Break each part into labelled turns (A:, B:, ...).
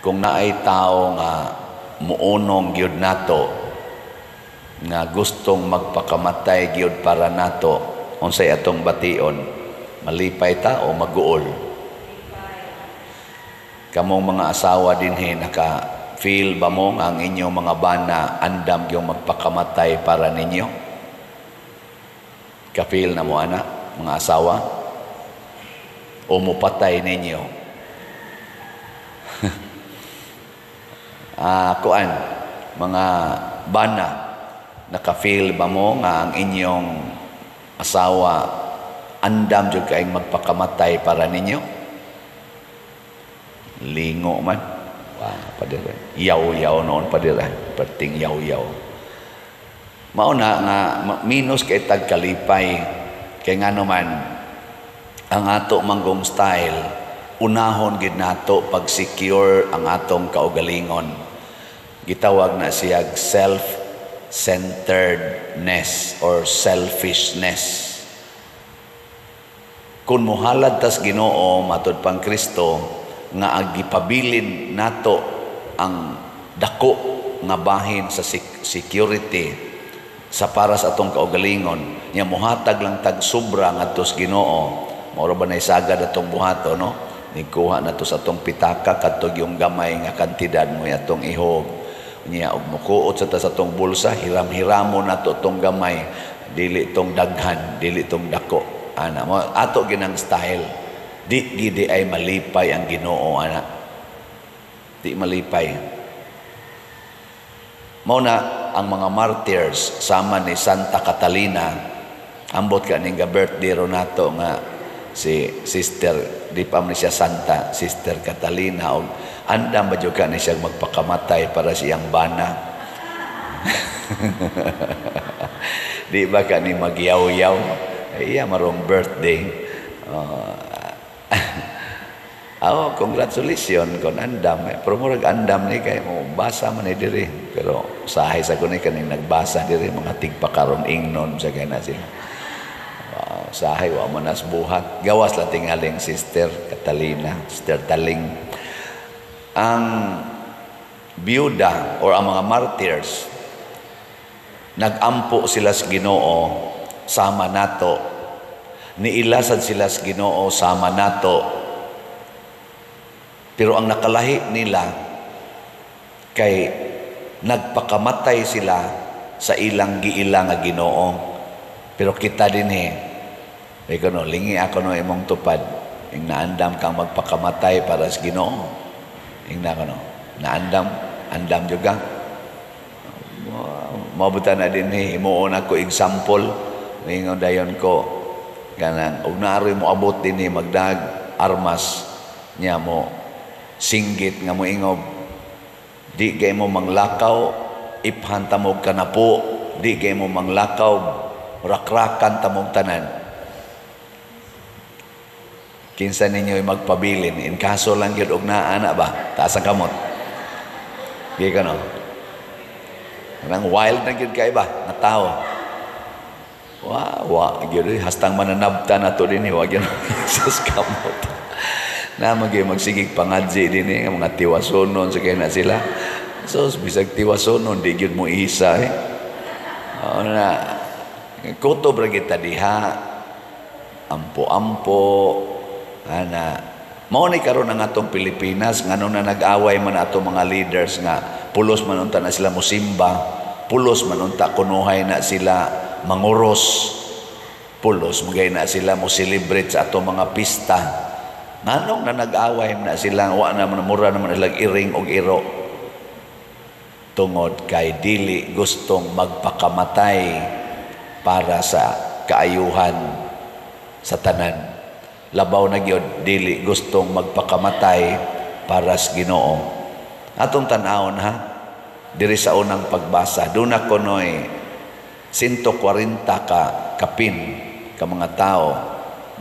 A: Kung naay tao nga muunong gyud nato, nga gustong magpakamatay gyud para nato, unsay atong bation? Malipay ta o maguol? Kamong mga asawa dinhi, naka feel ba mo nga ang inyong mga bana andam gyud magpakamatay para ninyo? Ka-feel na mo ana, mga asawa? O mupatay ninyo? Kuan, mga bana, naka-feel ba mo nga ang inyong asawa andam jud kaayong magpakamatay para ninyo? Lingo man. Wa pa dire. Yaw-yaw noon pa dire. Perting yaw-yaw. Mao na nga minus kay tag kalipay, kay ngano man ang ato manggong style, unahon gid nato pag-secure ang atong kaugalingon. Gitawag na siya self-centeredness or selfishness. Kung muhalad tas Ginoo matud pang Kristo nga ang gipabilin nato ang dako nga bahin sa security sa para sa atong kaugalingon, nya muhatag lang tag sobra ngadto sa Ginoo, mao ra ba nay sagad atong buhato, no? Nikuha na to sa atong pitaka kadto yung gamay nga kantidad mo atong ihog. Nya og mukuot sa ta sa atong bulsa, hiram-hiramo na to tong gamay, dili tong daghan, dili tong dako. Ana mo ato ginang style. Di gidi ay malipay ang Ginoo ana. Di malipay. Mao na ang mga martyrs sama ni Santa Catalina. Ambot ka ning birthday ro nato nga si Sister, di pa man siya Santa, Sister Catalina, og andam ba jud ka ni siya magpakamatay para siyang bana? Di ba ka ni magyaw-yaw? Iya marong birthday. Oh, congratulations kon andam. Pero murag andam ni kay mo basa man ni diri. Pero sahay sa kuni kaning nagbasa diri mga tigpakaron ingnon sa kay na sila. Sahay wa man nas buhat. Gawas lang tingaling Sister Catalina, Sister Taling. Ang biyuda or ang mga martyrs, nagampo sila sa Ginoo sama nato. Niilasad sila sa Ginoo sama nato. Pero ang nakalahi nila kay nagpakamatay sila sa ilang giila nga Ginoo. Pero kita dinhi, eh kuno lingi ako no imong tupad, ing naandam kang magpakamatay para sa Ginoo. Ing na kuno, naandam, andam juga. Mabutan na dinhi, himuon ako example. Ningon dayon ko kanang og naaroy mo abot dinhi magdag armas niya mo singgit nga moingob, di kay mo manglakaw, iphan tamog kanapo, di kay mo manglakaw, rakrakan tamog tanan. Kinsa ninyo magpabilin in kaso lang gyud og naa na ba, taas ang kamot. Di ka no, nang wild na gyud kay ba nga tao. Wa wa gyud hastang mananabta na to dinhi, wa gyud sa kamot. Na magyud magsigig pangadzi dinhi nga mga tiwasonon sa kay na sila. So bisag tiwasonon di gyud mo isa eh. O na kutob ra kita diha, ampo-ampo ana. Mao ni karon ang atong Pilipinas, ngano na nag-away man ato mga leaders nga pulos man unta na sila mosimba, pulos man unta kunuhay na sila manguros, pulos magay na sila mo celebrate sa atong mga pista. Nganong na nag-away na sila, wa na man mura naman sila iring og iro, tungod kay dili gustong magpakamatay para sa kaayuhan sa tanan. Labaw na gyud dili gustong magpakamatay para sa Ginoo. Atong tan-awon ha, diri sa unang pagbasa, duna kunoy 140 ka kapin ka mga tao.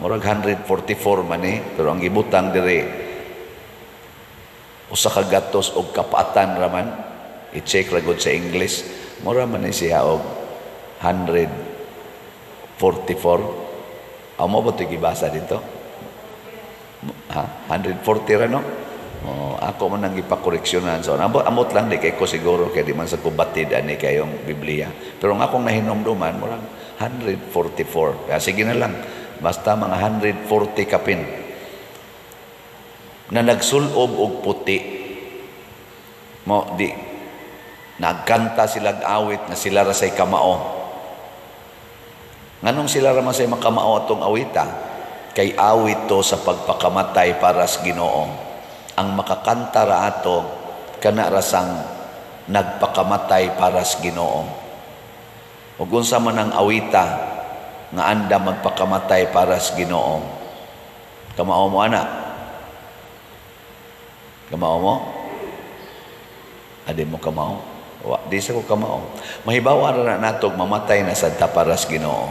A: Murag 144 man eh, pero ang gibutang diri usa ka gatos og kapaatan raman. I-check ra gud sa English, mura man ni siya og 144. Amo ba ito gibasa dito? Ha? 140 ra, no? Oh, ako man ang gipakoreksyonan. So, amot, amot lang, di kay ko siguro kay di man sa ko batid ani kayong Biblia. Pero ang akong nahinumduman, murag 144. Kaya sige na lang. Basta mga 140 kapin na nagsulob og puti. Mo di nagkanta sila awit na sila ra say kamao. Nganong sila ra man say makamao atong awita? Kay awit to sa pagpakamatay para sa Ginoo. Ang makakanta ra ato kana rasang nagpakamatay para sa Ginoo. Ug unsa man ang awita nga anda magpakamatay para sa Ginoo? Kamao mo ana? Kamao mo? Adi mo kamao? Wa, di sa ko kamao. Mahibawa ra na natog mamatay na sad ta para sa Ginoo.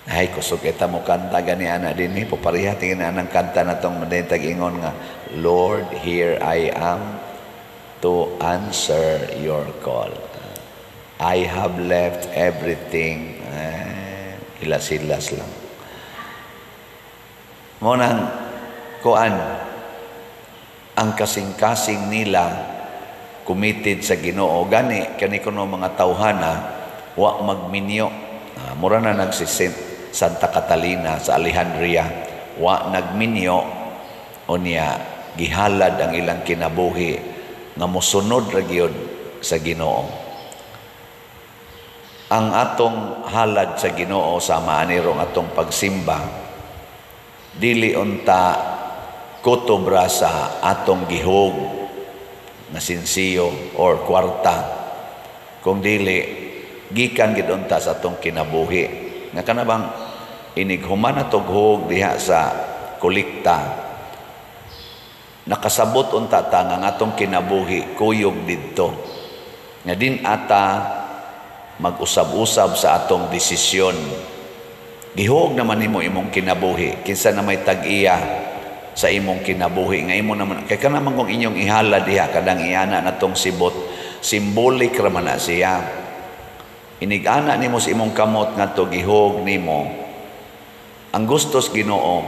A: Ay, kusog kita mo kanta gani ana dinhi, papareha tingin na ang kanta na tong madentag ingon nga, "Lord, here I am to answer your call. I have left everything." Eh, hilas-hilas lang. Mo nang kuan, ang kasing-kasing nila committed sa Ginoo. Gani kani kuno mga tawhana wa magminyo. Ah, mura na nagsi Santa Catalina sa Alejandria, wa nagminyo, unya gihalad ang ilang kinabuhi nga mosunod ra gyud sa Ginoo. Ang atong halad sa Ginoo sa maanirong atong pagsimba, dili unta kutob ra sa atong gihog nga sinsiyo or kwarta, kung dili gikan gid unta sa atong kinabuhi nga kana bang inig human atog hog diha sa kolekta, nakasabot unta ta nga ang atong kinabuhi kuyog didto, nga din ata mag-usab-usab sa atong desisyon. Gihog naman nimo imong kinabuhi. Kinsa na may tag-iya sa imong kinabuhi nga imo naman? Kay kana man kung inyong ihala diha kadang iana natong sibot, symbolic ra man na siya. Inig-ana nimo sa imong kamot ngadto, gihog nimo ang gustos Ginoo,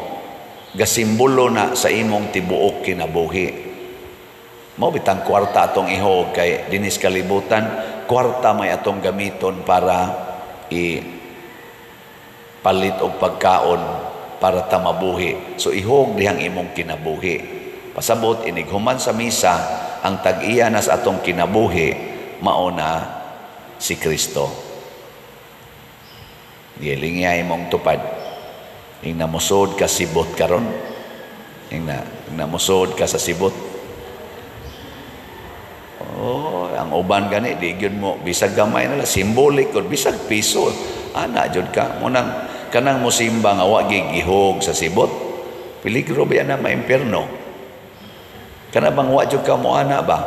A: gasimbolo na sa imong tibuok kinabuhi. Mao bitang kwarta atong ihog, kay dinis kalibutan kwarta may atong gamiton para i palit og pagkaon para ta mabuhi. So ihog dihang imong kinabuhi. Pasabot, inig human sa misa, ang tag-iya na sa atong kinabuhi mao na si Kristo. Gilingi imong tupad. Ing namusod ka sibot karon. Ing namusod ka sa sibot. Oh, ang uban gani di gyud mo bisag gamay na lang, symbolic gud, bisag piso. Ana jud ka mo nang kanang musimba nga wa gigihog sa sibot. Peligro ba na maimpierno? Kana bang wa jud ka mo ana ba?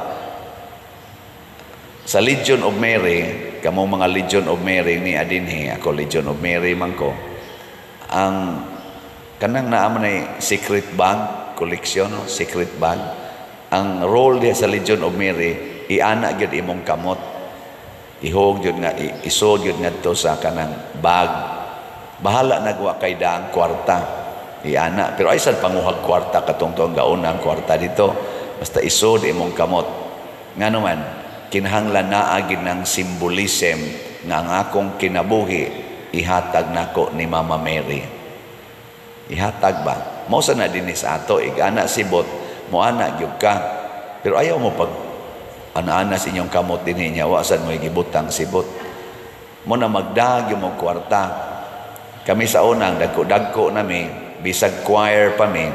A: Sa Legion of Mary, kamo mga Legion of Mary ni adinhi, ako Legion of Mary man ko. Ang kanang naa man ay secret bag, collection, no? Secret bag. Ang role diha sa Legion of Mary, iana gyud imong kamot. Ihog gyud nga isod gyud ngadto sa kanang bag. Bahala nagwa kay daang kwarta. Iana, pero ay sad panguhag kwarta katong tuang gaunang kwarta dito. Basta isod imong kamot. Ngano man, kinahanglan naa gid ng symbolism nga ang akong kinabuhi ihatag nako ni Mama Mary. Ihatag ba? Mao sa na dinhi sa ato, igana sibot, moana gyud ka. Pero ayaw mo pag ana-ana sa inyong kamot dinhi niya, wa sad mo gibutang sibot. Mo na magdag yung mo kwarta. Kami sa unang dagko-dagko nami, bisag choir pa mi,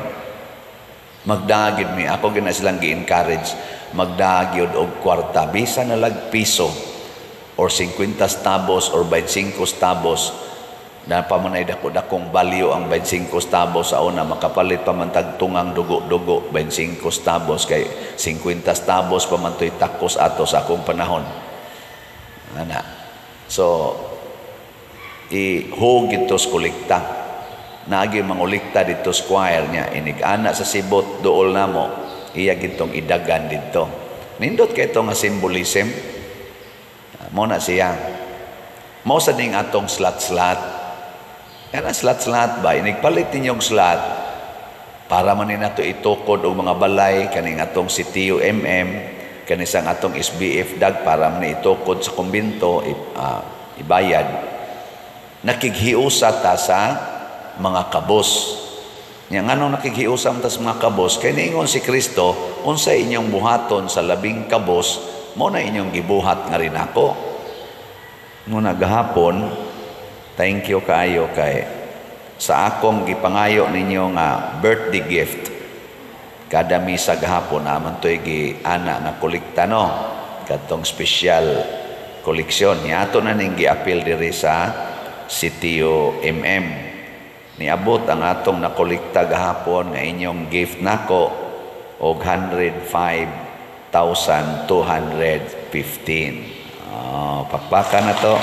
A: magdagid mi. Ako gina silang gi-encourage, magdagyod og kwarta, bisan na lag piso or 50 centavos or 25 centavos na pa man ay dako-dakong value ang 25 centavos sa una, makapalit pa man tag tungang dugo-dugo 25 centavos, kay 50 centavos pa man to'y takos ato sa akong panahon ana. So ihog ito sa kolekta, naagi mangolekta dito sa choir niya, inig-ana sa sibot duol namo, iya gitong idagan didto. Nindot kay ito nga symbolism mo na siya. Mao sa ning atong slot-slot. Yan ang slot-slot ba? Inigpalit ninyong slot, Para man ni nato itukod og mga balay kaning atong CTU MM, kani sang atong SBF dag, para man ni itukod sa kumbento, ibayad. Nakighiusa ta sa mga kabos. Nya nganong nakighiusa ta sa mga kabos? Kay niingon si Kristo, unsa inyong buhaton sa labing kabos, mo na inyong gibuhat nga rin ako. Muna gahapon, thank you kaayo kay sa akong gipangayo ninyo nga birthday gift. Kada misa gahapon naman to'y gi-ana nga kolekta, no, kadtong special koleksyon ni ato na ning giapil diri sa Sitio MM. Niabot ang atong nakolekta gahapon nga inyong gift nako og 105,215. Oh, pakpakan na to.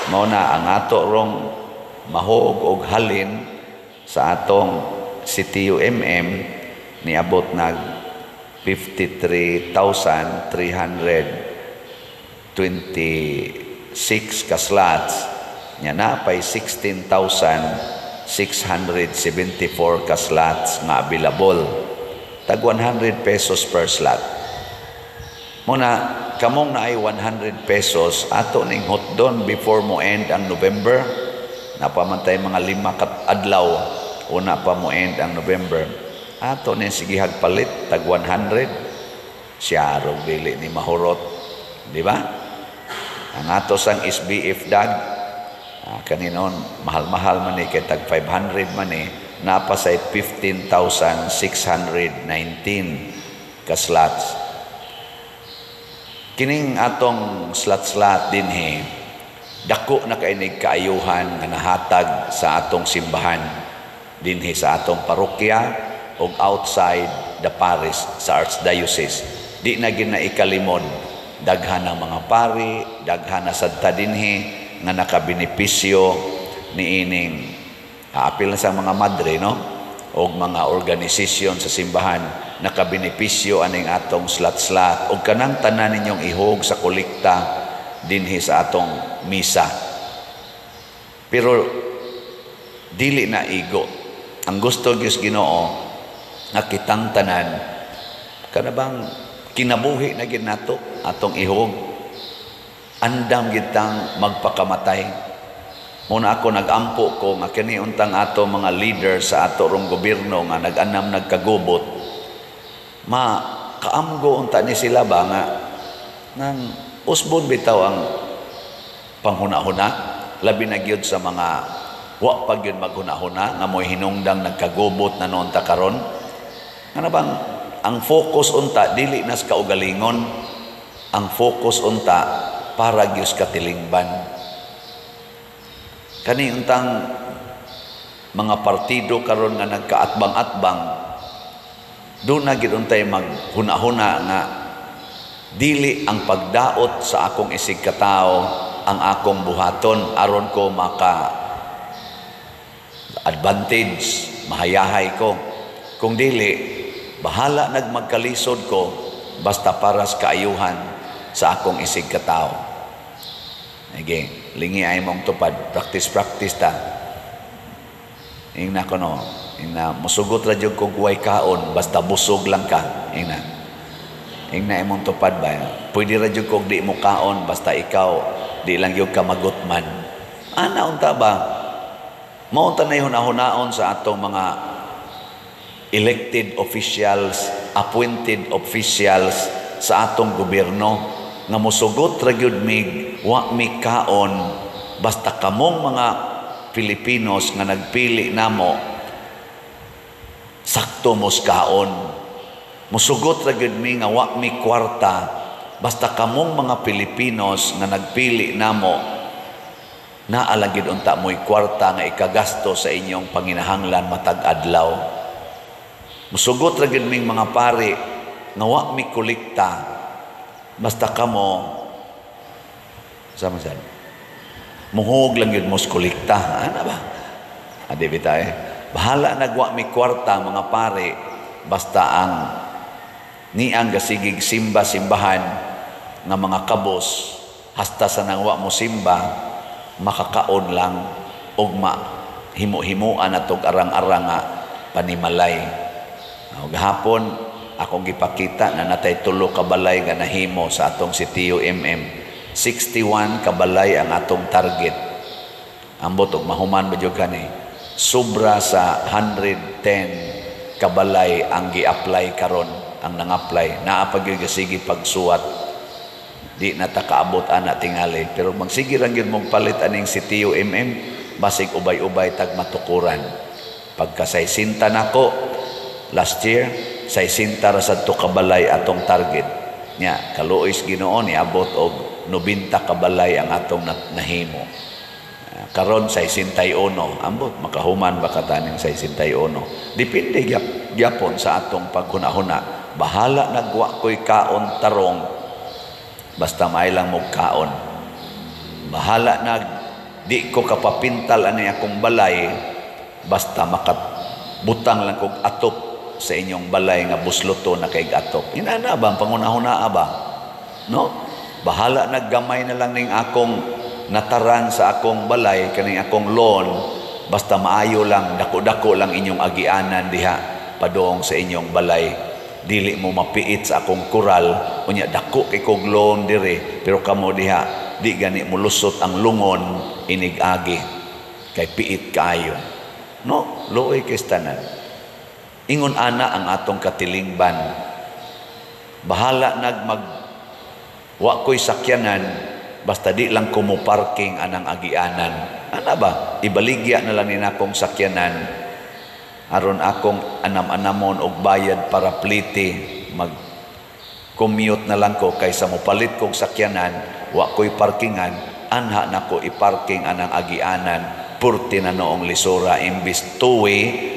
A: Mao na ang ato rong mahog og halin sa atong CTU MM, niabot nag 53,326 ka slots. Nya na pay 16,674 ka slots nga available, tag 100 pesos per slot. Muna kamong naay 100 pesos, ato ning hotdon before mo end ang November. Napamantay mga 5 ka adlaw una pa mo end ang November. Ato ning sigihag palit tag 100, siya rog dili ni mahurot, di ba? Ang ato sang SBF dag, kaninon mahal-mahal man ni kay tag 500 man ni, napa say 15,619 ka slots. Kining atong slot-slot dinhi, dako na kainig kaayuhan nga nahatag sa atong simbahan dinhi sa atong parokya og outside the parish sa Archdiocese. Di na gid na ikalimod, daghan ang mga pari, daghan na sadta dinhi nga nakabenepisyo niining apil na sa mga madre, no, og mga organisasyon sa simbahan, nakabenepisyo aning atong slot-slot og kanang tanan ninyong ihog sa kolekta dinhi sa atong misa. Pero dili na igo. Ang gusto gyud Ginoo nga kitang tanan kana bang kinabuhi na gid nato atong ihog. Andam gitang magpakamatay. Muna ako nagampo ko nga kini untang ato mga leader sa ato rong gobyerno nga nag-anam nagkagubot, ma kaamgo unta ni sila ba nga nang usbon bitaw ang panghuna-huna, labi na gyud sa mga wa pa gyud maghuna-huna nga mo'y hinungdang nagkagubot na noon ta karon. Nga bang ang focus unta dili nas kaugalingon, ang focus unta para gyud katilingban. Kani untang mga partido karon nga nagkaatbang-atbang, doon na gid untay maghuna-huna nga dili ang pagdaot sa akong isig katao ang akong buhaton aron ko maka advantage, mahayahay ko. Kung dili, bahala nagmagkalisod ko basta para sa kaayuhan sa akong isig katao. Sige, lingi ay mong tupad, practice practice ta. Ingna ko no, ingna musugot ra jud kog way kaon basta busog lang ka. Ingna. Ingna imong tupad ba? Pwede ra jud kog di mo kaon basta ikaw di lang gyud ka magutman. Ana unta ba? Mao unta nay hunahunahon sa atong mga elected officials, appointed officials sa atong gobyerno nga mosugot ra gyud mig wa mi kaon basta kamong mga Pilipinos nga nagpili namo sakto mos kaon. Mosugot ra gyud mi nga wa mi kwarta basta kamong mga Pilipinos nga nagpili namo naa lang gyud unta mo'y kwarta nga ikagasto sa inyong panginahanglan matag adlaw. Musugot ra gyud ming mga pari nga wa mi kolekta basta kamo sama sad muhog lang gyud mos kolekta. Ana ba? Adi bitay. Bahala nagwa mi kwarta mga pari basta ang niang gasigig simba simbahan nga mga kabos hasta sa nangwa mo simba makakaon lang ug ma himo-himuan atog arang-arang nga panimalay. Gahapon akong gipakita na natay tulo ka balay nga nahimo sa atong sitio MM. 61 ka balay ang atong target. Ambot og mahuman ba jud kani. Sobra sa 110 kabalay ang gi-apply karon, ang nang-apply. Naa pa gyud sige pagsuwat. Di na ta kaabot ana tingali, pero magsige lang gyud mong palit aning sitio MM, basig ubay-ubay tag matukuran. Pagka 60 nako last year, 60 ra sad to kabalay atong target. Nya kaluoy Ginoo, niabot og 90 kabalay ang atong nahimo. Karon 61, ambot makahuman ba kataning 61. Depende gyapon sa atong paghuna-huna. Bahala nagwa ko'y kaon tarong, basta may lang mo kaon. Bahala nag di ko kapapintal ani akong balay, basta makabutang lang kog atop sa inyong balay nga busloto na kay atop. Inana ba ang pangunahuna ba? No? Bahala naggamay na lang ning akong nataran sa akong balay, kaning akong lawn, basta maayo lang, dako-dako lang inyong agianan diha padong sa inyong balay. Dili mo mapiit sa akong kural, unya dako kay kog lawn dire, pero kamo diha di gani mulusot ang lungon inig-agi kay piit kaayo. No, luoy kay tanan. Ingon ana ang atong katilingban. Bahala nag mag wa ko'y sakyanan, basta di lang ko mo parking anang agianan. Ana ba? Ibaligya na lang ni akong sakyanan aron akong anam-anamon og bayad para plite, mag commute na lang ko kaysa mopalit kog sakyanan, wa ko'y parkingan, anha nako i-parking anang agianan, purti na noong lisura, imbis two-way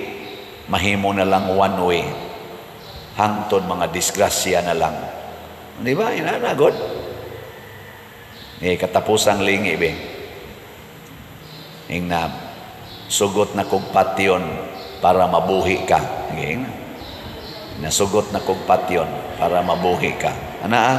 A: mahimo na lang one way. Hangtod mga disgrasya na lang. Di ba? Inana, God. Eh, katapusang lingi, be. Ing na, sugot na kog patyon para mabuhi ka. Ing na. Nasugot na kog patyon para mabuhi ka. Ana ah?